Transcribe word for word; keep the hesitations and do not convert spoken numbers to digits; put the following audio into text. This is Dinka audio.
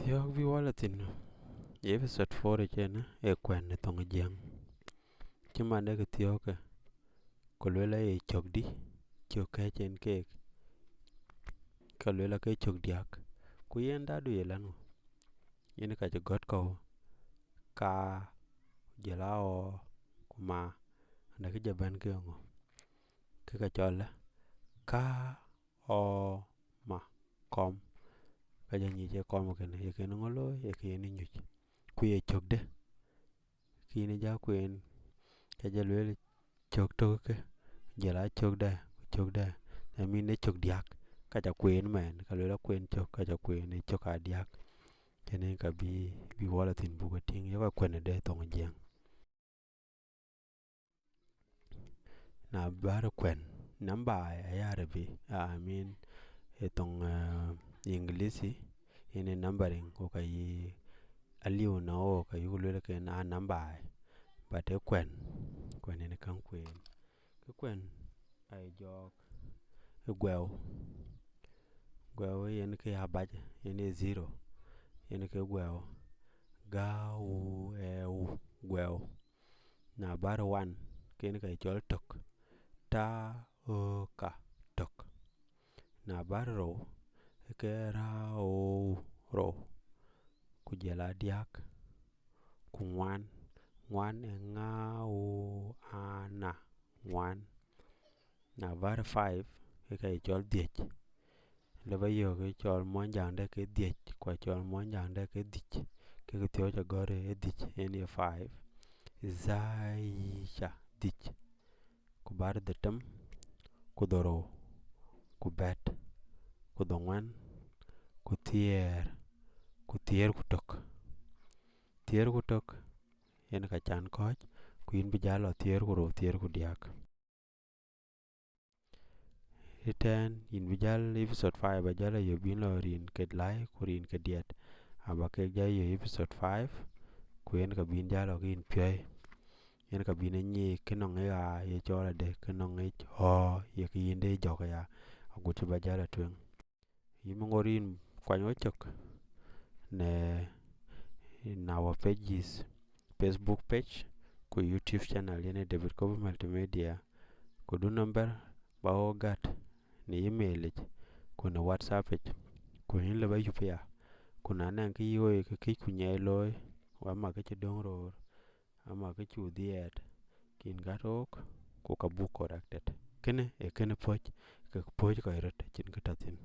Thiɔ̈k bï wɔ la thïn, episode four ëcënë ë kuɛ̈n ë thoŋ ë Jiëŋ. Cï man de kë thiɔ̈kë, ku lueel aye cök dï, cök kɛ̈ɛ̈c en keek, ka lueel ake cök diäk. Ku yen dadu ye lɛ̈n ŋö? Yen ka cï gɔ̈t kɔ̈u, ka, jël a ɔ, ku ma, ande kë jɔ bɛ̈n ke ŋö? Ke ka cɔl ë, ka, ɔ, ma, kɔm. Ka jɔ nyic ë kɔm kënë, ye kën ŋö looi, ye kën nyuc. Ku ye cök dë, kïn ë ja kueen, ka jɔ lueel cök tök ke, jël a cök dɛ, ku cök dɛ. That mean ë cök diäk, ka ca kueen mɛn, ka lueel akueen cök, ka ca kueen ë cök aa diäk. Kënë ka bï, bï wɔ la thïn buk e tïŋ, ye kɔc kuɛ̈n ëdë thoŋ ë Jiëŋ. Na bär kuɛ̈n, namba aya Arabi, I mean, ë thoŋ, eh, English, yen ë numbering, ku ka yï aliu na o, ka yuk lueel ke na namba ai. But ë kuɛ̈n, kuɛ̈n yen ë käŋ kueen. Kë kuɛ̈n, aye jɔɔk ë guɛu. Guɛu yen ke abac, yen ë zero, yen ke guɛu. Ga, u, ɛ, u, guɛu. Na bär wan, ken ka cɔl tök. Ta, ö, ka, tök. Na bär rou, ke ra, o, u, rou. Ku jël a diäk, ku ŋuan. Ŋuan ë ŋa, u, a, na, ŋuan. Na bär five, ke ka cɔl dhiëc. Lëu ba yök ke cɔl muɔnyjäŋ dɛ ke dhiëc, ku a cɔl muɔnyjäŋ dɛ ke dhic. Ke kë thiɔ̈k ca gɔ̈t ë dhic, en ye five. Dha, i, ca, dhic. Ku bär dhetem, ku dhorou, ku bɛ̈t, ku dhoŋuan, ku thiëër, ku thiëër ku tök. Thiëër ku tök, yen ka can kɔ̈ɔ̈c, ku yïn bï jäl lɔ thiëër ku rou, thiëër ku diäk. Ëtɛ̈ɛ̈n, yïn bï jäl episode five, ba jäl a yök bïn lɔ rin ke läi, ku rin ke diɛt. Aba kek jäl yök episode five, ku yen ka bïn jäl lɔ ke yïn piɔ̈i. Yen ka bïn e nyic kë nɔŋ ë ɣa ye cɔɔl adë, kë nɔŋ ë ɣɔ̈ ye kë yïn de jɔ̈k aya, agut cï ba jäl a tueŋ. Yïn bï ŋot yïn kuany wecök në, in our pages, Facebook page, ku YouTube channel, yen ë David Kobo Multimedia. Ku du number ba ɣo gät në email yic, ku në WhatsApp yic, ku yïn lëu ba yup ya. Ku na nɛŋ kë yï ɣoi ke këc ku nyiɛc looi, wa ma kë cï döŋ roor, ama kë cu dhiɛɛt, kïn gät ɣok, ku ka buk corrected. Kënë ee kënë puɔ̈c, ke puɔ̈c kɔc röt, acïn kë tɔ̈ thïn.